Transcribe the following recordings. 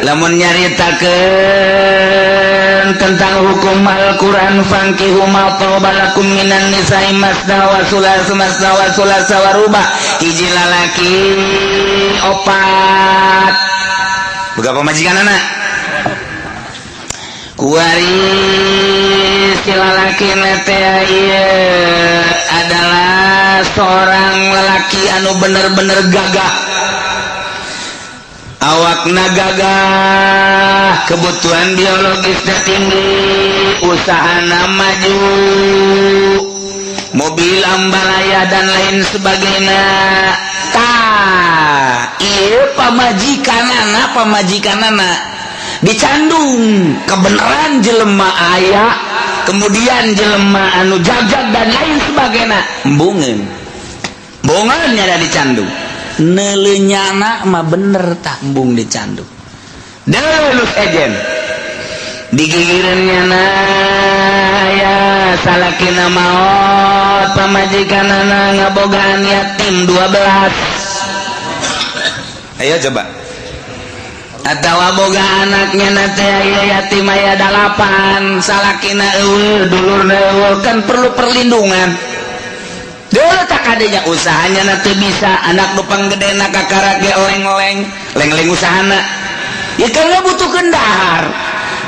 Lamun nyaritakeun tentang hukum Al-Qur'an, fankihu ma thaba lakum minan nisa'i masna wa sulasa, masna wa sulasa wa ruba, hiji lalaki opat boga pamajikanana. Kuari si lalaki teh ieu adalah seorang lelaki anu bener-bener gagah, awakna gagah, kebutuhan biologisnya tinggi, usahana maju, mobil ambalaya dan lain sebagainya. Tah, ieu pamajikanana, pamajikanana dicandung kebenaran jelema aya, kemudian jelema anu jagjag dan lain sebagainya, embungeun embungeun ada dicandung. Neuleunyana mah bener, tak embung dicandung. Delus ejen digigireunnya na ya, salakina maot, pamajikanana ngabogaan yatim 12. Ayo coba, atau boga anaknya na teh aya yatim aya 8, salakina euweuh, dulurna euweuh, kan perlu perlindungan. Dulu tak adanya usahanya nanti bisa anak nu panggedena kakarak ge oleng-oleng leng-leng usahana ya, kan butuh kendahar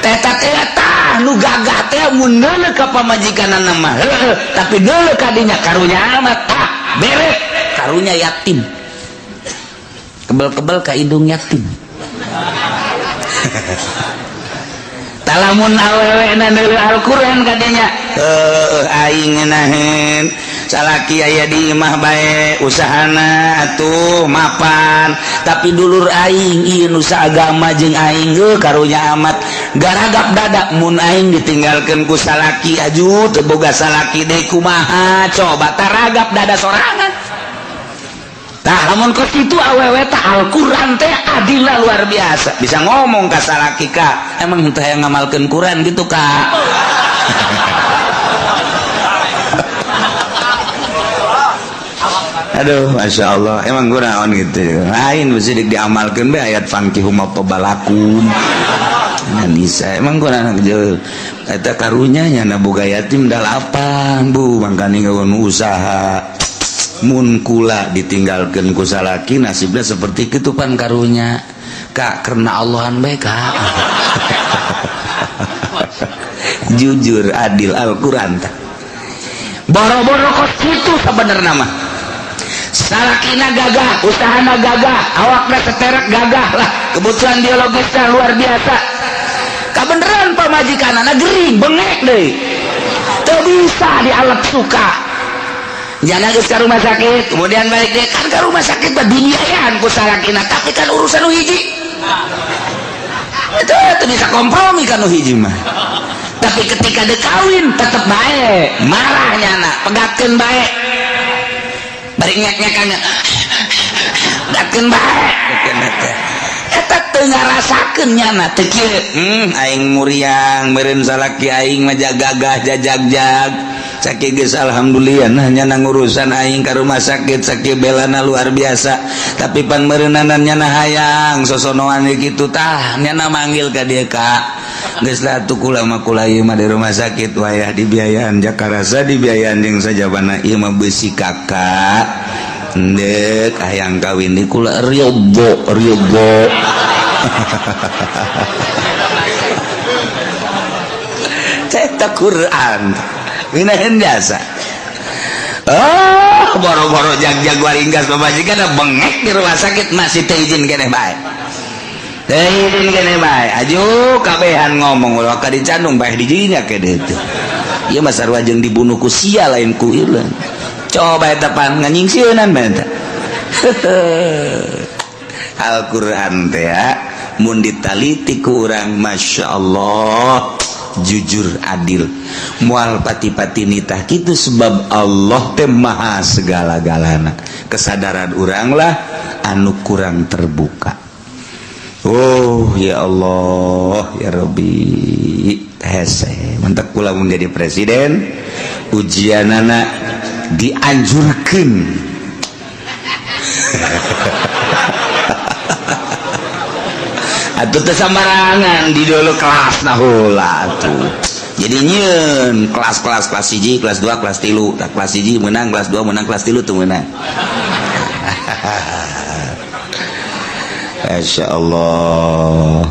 teta teh. Tah, nu gagah teh mun neuleuh ka pamajikanana mah heueuh, tapi neuleuh ka dinya karunya amat. Tah, bere karunya yatim, kebel-kebel ka indung yatim. Tah, lamun awewe na neuleuh Al-Qur'an kadinya, heueuh, aing ngeunaheun salaki aya di imah bae, usahana atuh mapan, tapi dulur aing ieu nu saagama jeung aing heuh, karunya amat, garagap dada mun aing ditinggalkeun ku salaki, aju teu boga salaki deui kumaha coba. Taragap dada sorangan. Tah, lamun kos kitu awewe, tah Al-Qur'an teh adilna luar biasa, bisa ngomong ka salaki, "Ka, emang henteu hayang ngamalkeun Quran gitu, Kak?" Aduh, masya Allah, emang kunaon gitu lain mesti diamalkan be ayat fankihu ma thaba lakum Nisa. Emang kunaon jauh eta karunya nya boga yatim dalapan, Bu, mangkani ngawan usaha. Mun kula ditinggalkeun ku salaki, nasibnya seperti itu pan karunya, Kak, karena Allahan bae, Kak. Jujur, adil Al-Qur'an tah. Boro-boro kos kitu, sebenarnya mah salakina gagah, usahana gagah, awakna seterak gagah lah, kebutuhan biologisnya luar biasa, kabeneran pamajikanana gering, bengek deui, teu bisa dialap suka. Jangan geus ka rumah sakit, kemudian balik deh kan ke rumah sakit mah dibiayaan ku salakina, tapi kan urusan nu hiji itu teu bisa kompromi kan nu hiji mah. Tapi ketika dek kawin tetep bae marahnya anak, pegatkeun bae, bari ngek-ngekannya, pegatkeun bae eta teu ngarasakeun nyana teu kieu. Aing muriang meureun salaki aing mah gagah jajagjag sakieu geus, alhamdulillah. Nah, nyana ngurusan aing ka rumah sakit sakieu, belana luar biasa, tapi pan meureunanan nyana hayang sosonoan kitu. Tah, nyana manggil ka dia, "Kak, geus lah atuh, kula mah, kula ieu mah di rumah sakit wayah dibiayaan Jakarasa, dibiayaan jeung sajabana, ieu mah beusi kakak ndek hayang kawin di kula, ridho ridho." Cetak Quran ngeunaheun jasa. Oh, boro-boro jag-jag waringgas, pamajikan bengek di rumah sakit masih teu izin keneh bae, teu izin keneh bae. Aju kabehan ngomong ulah ka dicandung bae, dijinya ke ditu ieu mah sarua jeung dibunuh ku sia, lain ku ieu. Coba eta pan nganyingsieunan bae eta. Al-Qur'an teh ya, mun ditaliti ku urang, Masya Allah, jujur, adil, mual pati-pati nitah kitu, sebab Allah teh maha segala-galana. Kesadaran uranglah anu kurang terbuka. Oh ya Allah ya Rabbi, hese mantap kula menjadi presiden, ujianana dianjurkan. Atuh teu sambarangan di dulu kelas nah heula atuh. Jadi nyieun kelas-kelas, kelas 1, kelas 2, kelas 3. Tah, kelas 1 menang, kelas 2 menang, kelas 3 tuh menang. Masya Allah.